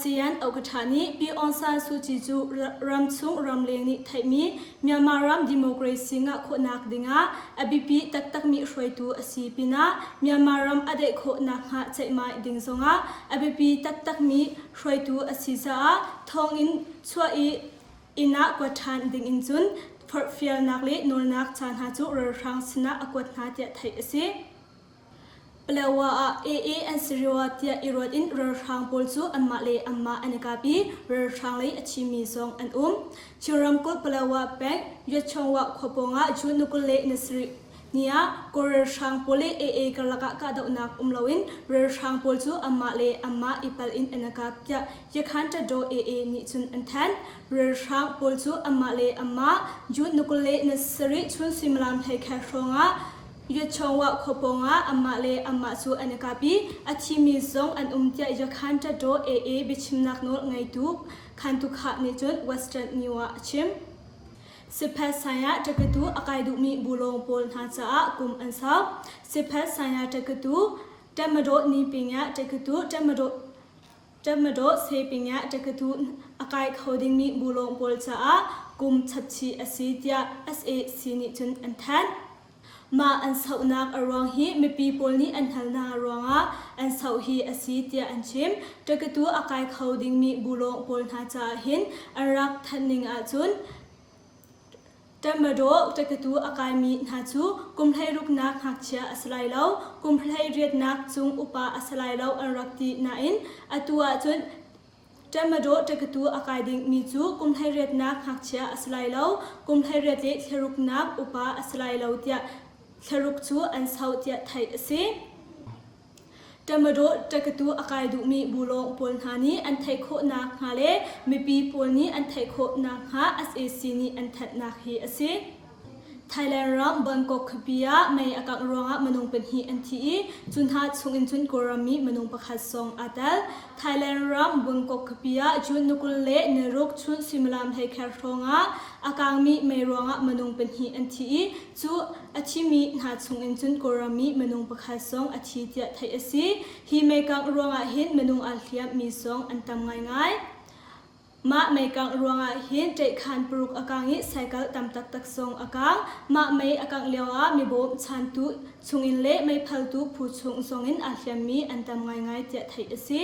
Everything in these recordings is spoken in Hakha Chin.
ASEAN Ohkaṭha nih Pi Aung San Suu Kyi cu ramchung ramleng nih theihmi Myanmar ram democracy ngah khawhnak dingah a biapi taktakmi hruaitu a si pinah Myanmar ram a daih khawh nakhnga ceihmai ding zongah a biapi taktakmi hruaitu a si caah thonginn chuah i inn ah kuat ṭhan dingin cun forhfialnak le nawlnak ca hna cu ralhrang sinah a kuat hna tiah theih a si. Palawa ah AA an si rua tiah i ruat in ralhrang pawl cu anmah le anmah an i kap i ralhrang lei a thimi zong an um. Chin ramkulh Palawa peng Yatchawngwah khua pawngah June ni 27 ni ah Kawl ralhrang pawl le AA karlak ah kahdohnak um loin ralhrang pawl cu anmah le anmah i palh in an i kap tiah Yakhan Tadaw AA nih cun an thanh. Ralhrang pawl cu anmah le anmah June ni 27 chun suimilam 11 hrawng ah Yatchawngwah khua pawngah amah le amah cu an i kap i a thimi zong an um tiah Yakhan Tataw AA biachimnak nawl ngeitu Khan Tu Khah nih cun Western New ah a chim. Siphet Saya Ṭakatu a kai duhmi bulawng pawl hna caah kum an sau. Siphet Saya Ṭakatu Ṭamadaw Ni Pingah Ṭakatu Ṭamadaw Ṭamadaw Se Pingah Ṭakatu a kai kho dingmi bulawng pawl caah kum chapchih a si tiah SAC nih cun an thanh. Mah an sohnak a ruang hi mipi pawl nih an hal hna ruangah an soh hi a si tiah an chim. Ṭakatu a kai kho dingmi bulawng pawl hna caah hin an rak thanh ning ahcun Ṭamadaw ṭakatu a kaimi hna cu kum 16nak ngakchia a si lai lo, kum 18nak cung upa a si lai lo an rak ti nain atu ahcun Ṭamadaw ṭakatu a kai dingmi cu kum 18nak ngakchia a si lai lo, kum 18 le thlaruknak upa a si lai lo tiah thlaruk cu an soh tiah theih a si. Ṭamadaw ṭakatu a kai duhmi bulawng pawl hna nih an theih khawh nakhnga le mipi pawl nih an theih khawh nakhnga sac nih an thanhnak hi a si. Thailand ram Bangkok khuapi ah mei a kangh ruangah minung pahnih an thi i cu hna chungin cun Kawlram mi minung pakhat zong aa tel. Thailand ram Bangkok khuapi ah June ni 26 chun suimilam 11 hrawngah a kangmi mei ruangah minung pahnih an thi i cu a thimi hna chungin cun Kawlram mi minung pakhat zong a thi tiah theih a si. Hi meikangh ruangah hin minung aa hliammi zong an tam ngaingai. Mah meikangh ruangah hin ṭeihkhaan paruk a kang i cycle tam taktak zong a kang. Mah mei a kangh lioah mibawm chantu chungin le meiphaltu phu chung zongin aa hliammi an tam ngaingai tiah theih a si.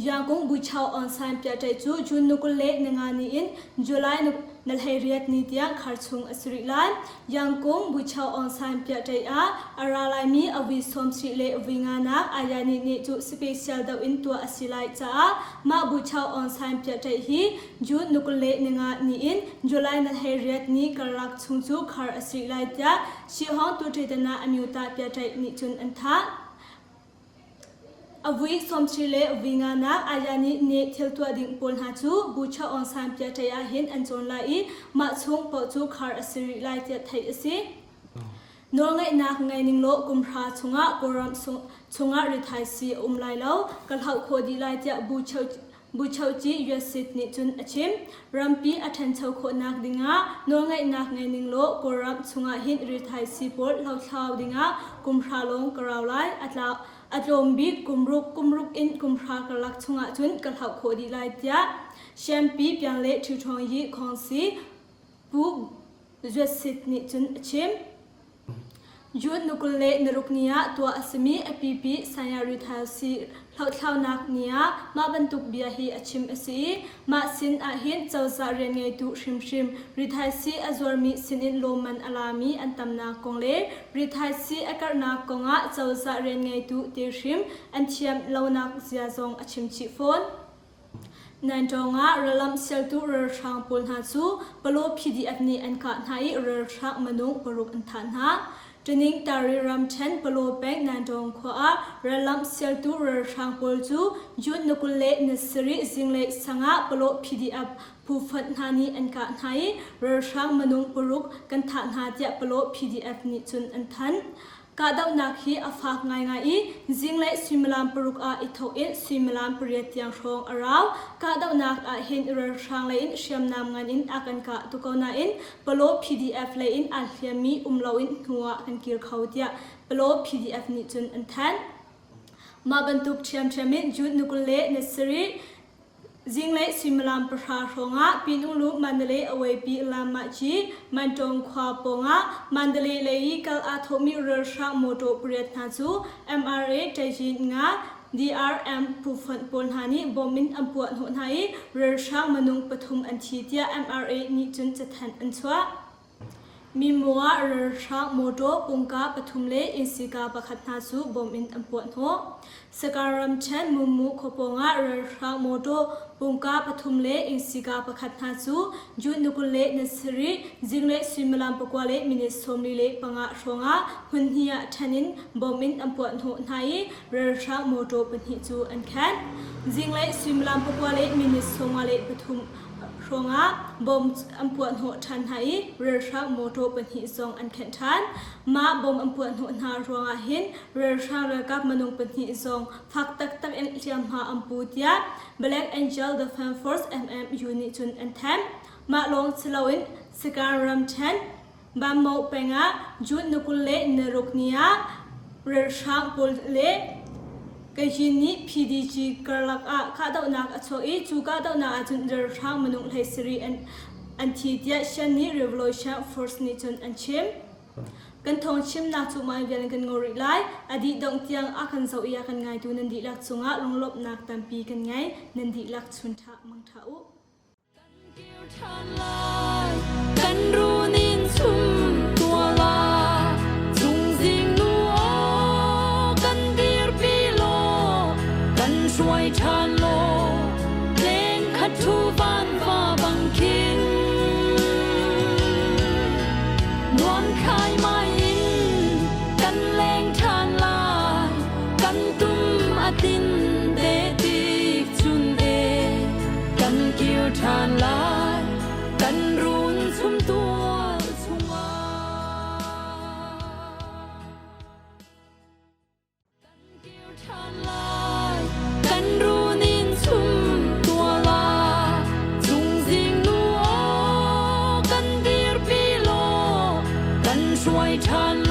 Yangon Buichau Aung piahṭaih cu June ni 25 ni in July ni 18 ni tiang khar chung a si rih lai. Yangon Buichau Aung piahṭaih ah a ra laimi a vui 70 le vui nganak Ayani nih cu special doh in tuah a si lai caah Mah Buchau Aung San piahṭaih hi June ni 25 ni in July ni 18 ni karlak chung cu khar a si lai tiah Shihong Tuṭetana Amyota piahṭaih nih cun an thah. A vui 30 le vui nganak Ayani nih thil tuah ding pawl hna cu Buchau Aung San piahṭaih ah hin an cawn lai i mah chung paoh cu khar a si rih lai tiah theih a si. Nawlngeihnak ngei ning law kum hra chungah Kawlram chungah rithaisii a um lai lo, ka hloh khawh dih lai tiah Buchoci Yuasit nih cun a chim. Rampi a ṭhancho khawhnak dingah nawlngeihnak ngei ning law Kawlram chungah hin rithaisii pawl hlothlau dingah kum hra lawng ka rau lai. A tlawm bik kum ruk kum ruk in kum hra karlak chungah cun ka hloh khawh dih lai tiah Siampi Piang le Ṭhiṭhawng Yi Khawngsi Pu Zuatsit nih cun a chim. June ni 26 ni ah tuah a simi a pipi Sayarithal si hlothlaunak ni ah mah bantuk bia hi a chim a si i mah sin ah hin cozah rian ngeitu hrimhrim rithaisii a zuarmi sinin lawmman a lami an tamnak kong le rithaisii a karhnak kongah cozah rian ngeitu te hrim an thiam lonak zia zong a chim chih fawn. Naintawng ah rallamh sialtu ralhrang pawl hna cu Palaw PDF nih an kah hna i ralhrang minung paruk an thah hna. Ṭining Tari ramṭhen Palaw peng Naintawng khua ah rallamh sialtu ralhrang pawl cu June ni 27 zinglei sang ah Palaw PDF phu fonh hna nih an kah hna i ralhrang minung paruk kan thah hna tiah Palaw PDF nih cun an thanh. Kahdohnak hi a fak ngaingai i zinglei suimilam paruk ah i thawk in suimilam pariat tiang hrawng a rau. Kahdohnak ah hin ralhrang lei in hriamnam ngan in a kan kah tu ko nain Palaw PDF lei in aa hliammi um loin hnu ah kan kir kho tiah Palaw PDF nih cun an thanh. Mah bantuk ṭhiamṭhiam in June ni 20 le ni sarih zinglei suimilam pahra hrawngah Pinunglu Mandalay Awaypi Lamahci Mantong khua pawngah Mandalay lei i kal aa thawhmi ralhrang mawṭaw pariat hna cu MRA Ṭaizin nga DRM phufonh pawl hna nih bom in an puah hnawh hna i ralhrang minung pathum an thi tiah MRA nih cun cathanh an chuah. Mimu ah ralhrang mawṭaw pungka pathum le innsika pakhat hna cu bom in an puah hnawh. Sakaw ramṭhen Mummu khua pawngah ralhrang mawṭaw pungka pathum le innsika pakhat hna cu June ni 20 le ni sarih zinglei suimilam pakua le minute 45 hrawngah hmunhnih ah ṭhen in bom in an puah hnawh hna i ralhrang mawṭaw pahnih cu an khen. Zinglei suimilam pakua le minute 53 hrawngah bom an puahhnawh ṭhan hna i ralhrang mawṭaw pahnih zong an khenh ṭhan. Mah bom an puahhnawh hna ruangah hin ralhrang ralkap minung pahnih zong fak taktak in hliamhma an pu tiah Black Angel Defense Force MMU nih cun an thanh. Mah lawng si loin Sagaing ramṭhen Bammo peng ah June ni 20 le ni ruk ni ah ralhrang pawl le Kayin nih PDG karlak ah kahdohnak a chuak i cu kahdohnak ahcun ralhrang minung hlei sarih an thi tiah Shan-ni Revolution Force nih cun an chim. Kan thawng chimnak cu mah vial in kan ngol rih lai. A dih dongh tiang a kan zoh i a kan ngaitu nan dihlak cungah lunglawmhnak tampi kan ngei. Nan dihlak chun ṭha mang ṭha u. Kan runin chum tuala chungzing nu aw kan dirpi law kan hruai ṭhan law leng khat thu van va bang khin nuam khai mai in kan leng ṭhan lai kan tum a tin te tik chun e Kan kir ṭhan lai, kan run chum tual chungah. Kan kir ṭhan lai, kan run in chum tual ah. Chungzing nu aw kan dirpi law, kan hruai ṭhan.